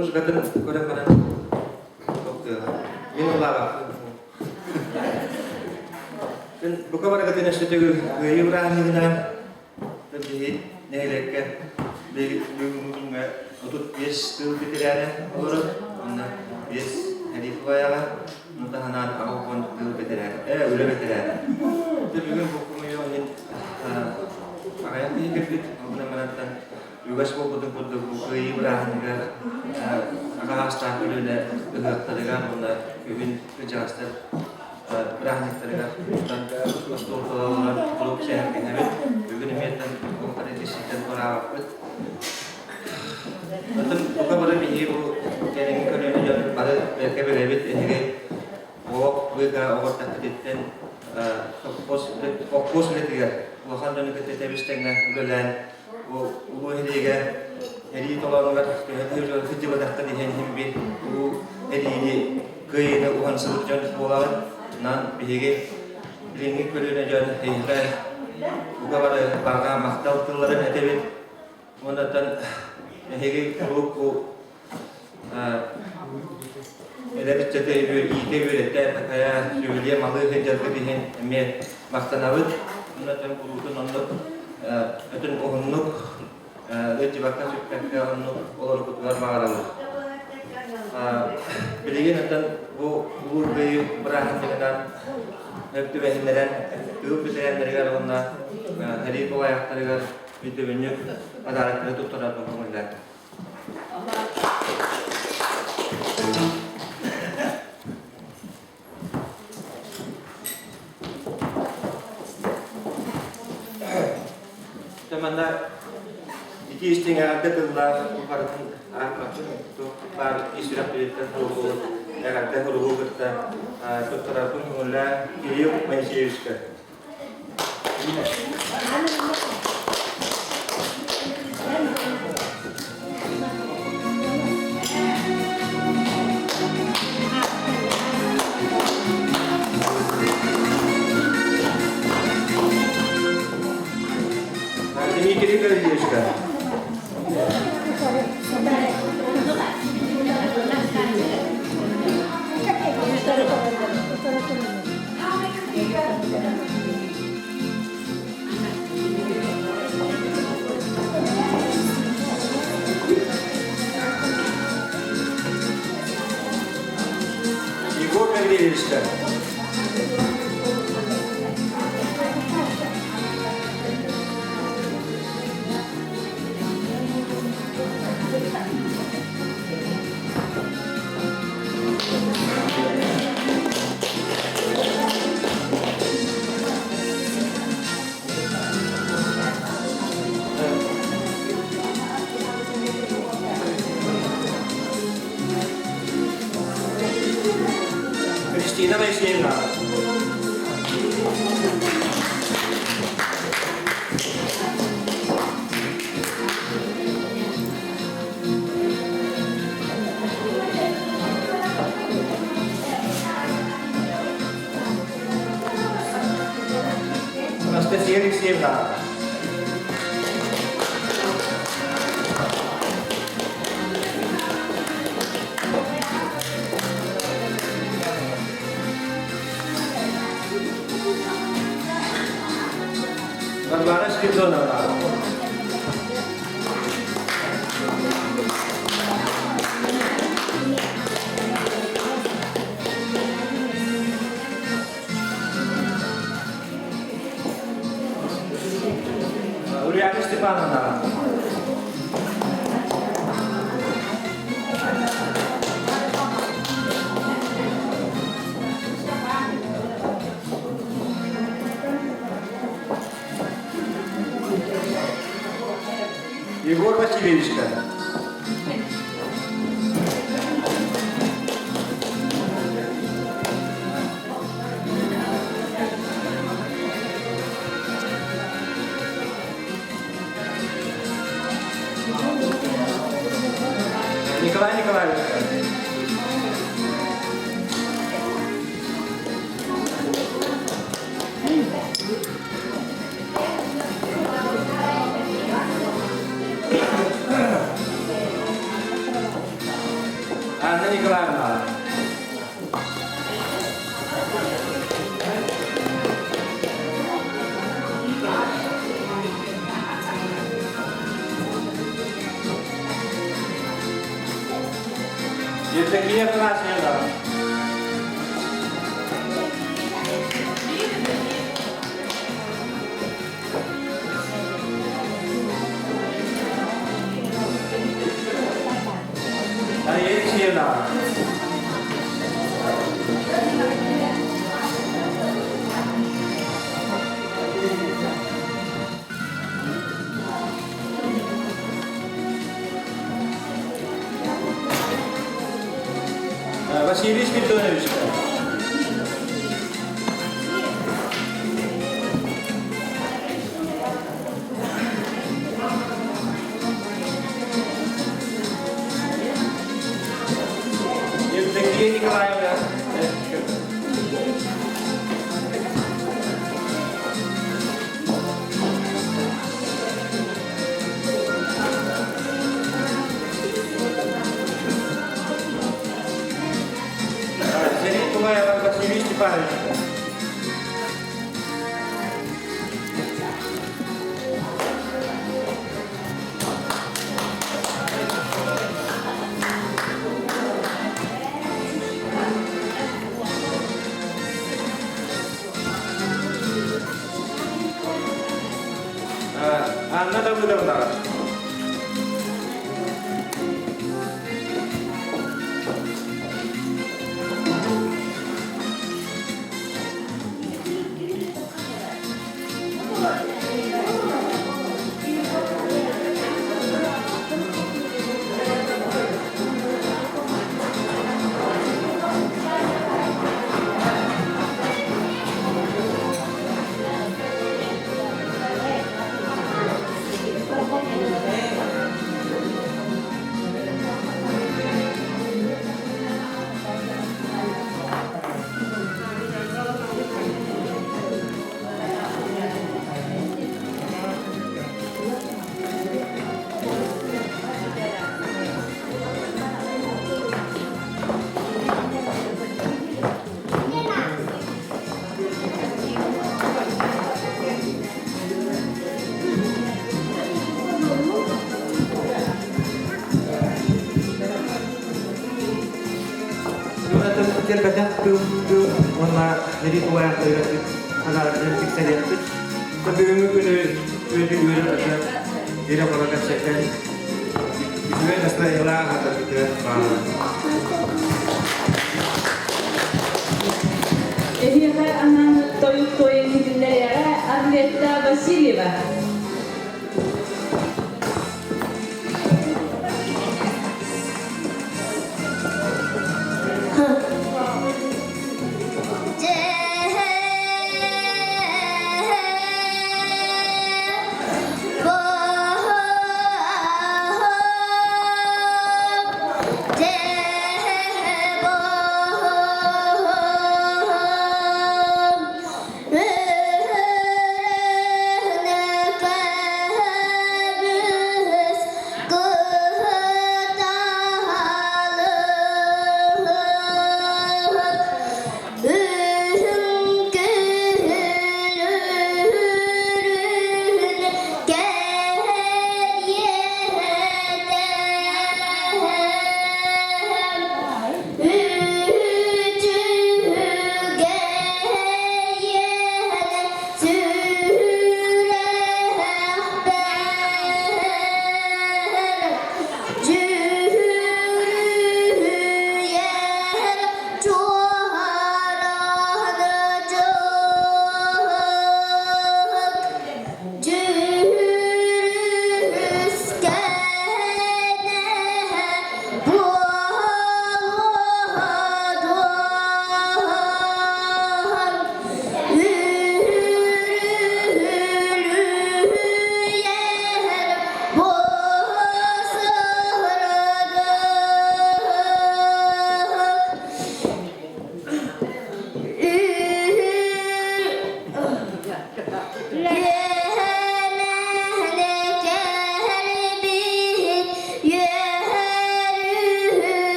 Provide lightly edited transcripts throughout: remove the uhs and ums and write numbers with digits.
Музыкатын көрөн баран тохтуоҕа. Мин ыллаабаппын. Бука барыгытын өссө төгүл Кыайыы бырааһынньыгынан биһи нэһилиэккэ бүгүҥҥү күҥҥэ 35 тыл бэтэрээнэ олорор. Онно 5 сэрии субайаҕа, ону таһынан 80 тыл бэтэрээнэ, үлэ бэтэрээнэ. Бүгүн бу хомуйуох иһин аҕыйах киһи кэлбит. Ол гынан барантан үгэс буолбутун курдук бу Кыайыы бырааһынньыгар аҕа саастаах көлүөнэ ыһыахтарыгар уонна күһүн кырдьаҕастар бырааһынньыктарыгар остуол тула кулууп сэһэргэһэбит. Бүгүн эмиэ ол традициятын туораабаппыт. Оттон бука бары биһиги бу кэлиҥҥи көлүөнэ дьон бары бэркэ билэбит эһиги олох быыка оҕо эрдэхпититтэн холкуос үлэтигэр улахан дьону кытта тэбис-тэҥҥэ үлэлээн Бу улуу эриигэ эрии толоонугар төһө сылдьыбатахтан иһэн иһин биир улуу эриини кыайыыны уһансыбыт дьон буолаҕын. Нан биһиги билиҥҥи көлүөнэ дьон эһиэхэ бука бары барҕа махтал тылларын этэбит. Уоннаттан эһиги куруук бу Эдэр ыччаты иитэ үөрэтэ, такайа, сүбэлиэ малыы сылдьаргыт иһин эмиэ махтанабыт. Оннуттан куруутун оннук өтүн уһуннук ыалдьыбакка сүппэккэ оннук олорбутугар баҕарабыт. Билигин оттон бу Улуу Кыайыы бырааһынньыгынан сөп түбэһиннэрэн тыыл бэтэрээннэригэр уонна сэрии тулаайахтарыгар өйдөбүнньүк подароктары туттарарга көҥүллээх. Манна ити истиҥ эҕэрдэ тыллаах барытын аахпаппын баар ис сүрэхпититтэн суругу эҕэрдэ суругу кытта туттарарбын көҥүллээн Кирилл Моисеевичка. Дмитрий Гаврильевичка. Егор Гаврильевичка. Кристина Моисеевна. Анастасия Алексеевна. Варвара Спиридоновна. Ульяна Степановна. Егор Васильевичка. Николай Николаевичка. Анна Николаевна. Евдокия Афанасьевна. Алексеевна. Василий Спиридонович. Евдокия Николаевна. Сергей Тулаева Василий Степанович. Анна Давыдовна. Кэлбэтэх тыл уонна нэрии тулаайахтарыгар санааларбытын тиксэриэхпит. Бүгүҥҥү күнү үөтү үөрэ-көтө ирэ-хоро кэпсэтэн үтүө настроениелаах аһатарбытыгар баҕарабын. Эһиэхэ анаан тойук туойан иһитиннэриэҕэ Арнетта Васильева. Thank you.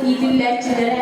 иитиллээччилэрэ.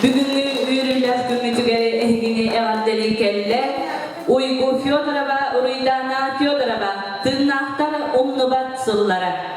Бүгүҥҥү үөрүүлээх күммүтүгэр эһигини эҕэрдэлии кэллэ Уйгу Федорова, Уруйдаана Федорова, тыыннаахтар умнубат сыллара.